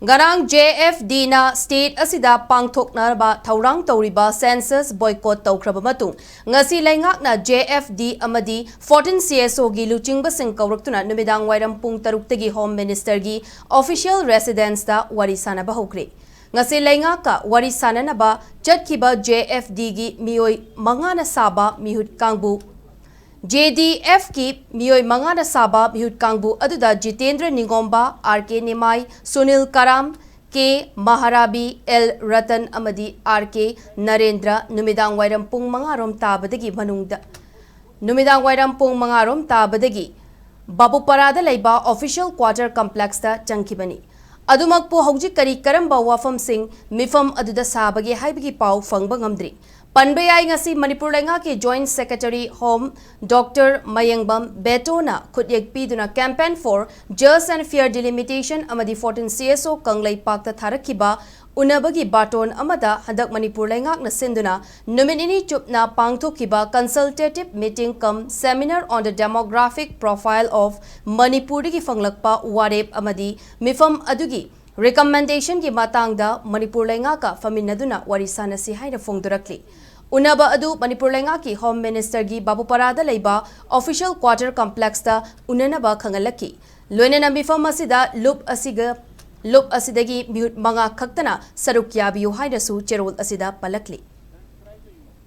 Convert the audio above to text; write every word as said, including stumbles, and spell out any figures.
ꯉꯔꯥꯡ J F Dꯅ state ꯑꯁꯤꯗ ꯄꯥꯡꯊꯣꯛꯅꯕ ꯊꯧꯔꯥꯡ ꯇꯧꯔꯤꯕ census boycott ꯇꯧꯈ꯭ꯔꯕ ꯃꯇꯨꯡ, ꯉꯁꯤ ꯂꯩꯉꯥꯛꯅ J F D ꯑꯃꯗꯤ fourteen C S Oꯒꯤ ꯂꯨꯆꯤꯡꯕꯁꯤꯡ ꯀꯧꯔꯛꯇꯨꯅ ꯅꯨꯃꯤꯗꯥꯡ ꯋꯥꯏꯔꯝ ꯄꯨꯡ ꯇꯔꯨꯛꯇꯒꯤ Home Ministerꯒꯤ official residenceꯇ ꯋꯥꯔꯤ ꯁꯥꯅꯕ ꯍꯧꯈ꯭ꯔꯦ꯫ ꯉꯁꯤ ꯂꯩꯉꯥꯛꯀ ꯋꯥꯔꯤ ꯁꯥꯅꯅꯕ ꯆꯠꯈꯤꯕ J F Dꯒꯤ ꯃꯤꯑꯣꯏ ꯃꯉꯥꯅ ꯁꯥꯕ ꯃꯤꯍꯨꯠ ꯀꯥꯡꯕꯨ, J D Fꯀꯤ ꯃꯤꯑꯣꯏ ꯃꯉꯥꯅ ꯁꯥꯕ ꯃꯤꯍꯨꯠ ꯀꯥꯡꯕꯨ ꯑꯗꯨꯗ ꯖꯤꯇꯦꯟꯗ꯭ꯔ ꯅꯤꯉꯣꯝꯕ, R K ꯅꯤꯃꯥꯏ, ꯁꯨꯅꯤꯜ ꯀꯔꯥꯝ, K ꯃꯍꯥꯔꯥꯕꯤ, L ꯔꯇꯟ ꯑꯃꯗꯤ R K ꯅꯔꯦꯟꯗ꯭ꯔ ꯅꯨꯃꯤꯗꯥꯡ ꯋꯥꯏꯔꯝ ꯄꯨꯡ ꯃꯉꯥ ꯔꯣꯝ ꯇꯥꯕꯗꯒꯤ ꯃꯅꯨꯡꯗ, ꯅꯨꯃꯤꯗꯥꯡ ꯋꯥꯏꯔꯝ ꯄꯨꯡ ꯃꯉꯥ ꯔꯣꯝ ꯇꯥꯕꯗꯒꯤ ꯕꯥꯕꯨꯄꯥꯔꯥꯗ ꯂꯩꯕ official quarter complexꯇ ꯆꯪꯈꯤꯕꯅꯤ꯫ ꯑꯗꯨꯃꯛꯄꯨ ꯍꯧꯖꯤꯛ ꯀꯔꯤ ꯀꯔꯝꯕ ꯋꯥꯐꯝꯁꯤꯡ ꯃꯤꯐꯝ ꯑꯗꯨꯗ ꯁꯥꯕꯒꯦ ꯍꯥꯏꯕꯒꯤ ꯄꯥꯎ ꯐꯪꯕ ꯉꯝꯗ꯭ꯔꯤ꯫ ꯄꯟꯕ ꯌꯥꯏ, ꯉꯁꯤ ꯃꯅꯤꯄꯨꯔ ꯂꯩꯉꯥꯛꯀꯤ Joint Secretary Home Doctor ꯃꯌꯦꯡꯕꯝ ꯕꯦꯇꯣꯅ ꯈꯨꯠꯌꯦꯛ ꯄꯤꯗꯨꯅ Campaign for Just and Fair Delimitation ꯑꯃꯗꯤ fourteen C S O ꯀꯪꯂꯩꯄꯥꯛꯇ ꯊꯥꯔꯛꯈꯤꯕ ꯎꯅꯕꯒꯤ ꯕꯥꯇꯣꯟ ꯑꯃꯗ ꯍꯟꯗꯛ ꯃꯅꯤꯄꯨꯔ ꯂꯩꯉꯥꯛꯅ ꯁꯤꯟꯗꯨꯅ ꯅꯨꯃꯤꯠ ꯅꯤꯅꯤ ꯆꯨꯞꯅ ꯄꯥꯡꯊꯣꯛꯈꯤꯕ consultative meeting cum seminar on the demographic profile of ꯃꯅꯤꯄꯨꯔꯗꯒꯤ ꯐꯪꯂꯛꯄ ꯋꯥꯔꯦꯞ ꯑꯃꯗꯤ ꯃꯤꯐꯝ ꯑꯗꯨꯒꯤ recommendationꯒꯤ ꯃꯇꯥꯡꯗ ꯃꯅꯤꯄꯨꯔ ꯂꯩꯉꯥꯛꯀ ꯐꯝꯃꯤꯟꯅꯗꯨꯅ ꯋꯥꯔꯤ ꯁꯥꯅꯁꯤ ꯍꯥꯏꯅ ꯐꯣꯡꯗꯣꯔꯛꯂꯤ꯫ ꯎꯅꯕ ꯑꯗꯨ ꯃꯅꯤꯄꯨꯔ ꯂꯩꯉꯥꯛꯀꯤ Home Ministerꯒꯤ ꯕꯥꯕꯨꯄꯥꯔꯥꯗ ꯂꯩꯕ official quarter complexꯇ ꯎꯅꯅꯕ ꯈꯪꯍꯜꯂꯛꯈꯤ꯫ ꯂꯣꯏꯅꯅ ꯃꯤꯐꯝ ꯑꯁꯤꯗ ꯂꯨꯞ ꯑꯁꯤꯒ, ꯂꯨꯞ ꯑꯁꯤꯗꯒꯤ ꯃꯤꯍꯨꯠ ꯃꯉꯥ ꯈꯛꯇꯅ ꯁꯔꯨꯛ ꯌꯥꯕꯤꯌꯨ ꯍꯥꯏꯅꯁꯨ ꯆꯦꯔꯣꯜ ꯑꯁꯤꯗ ꯄꯜꯂꯛꯂꯤ꯫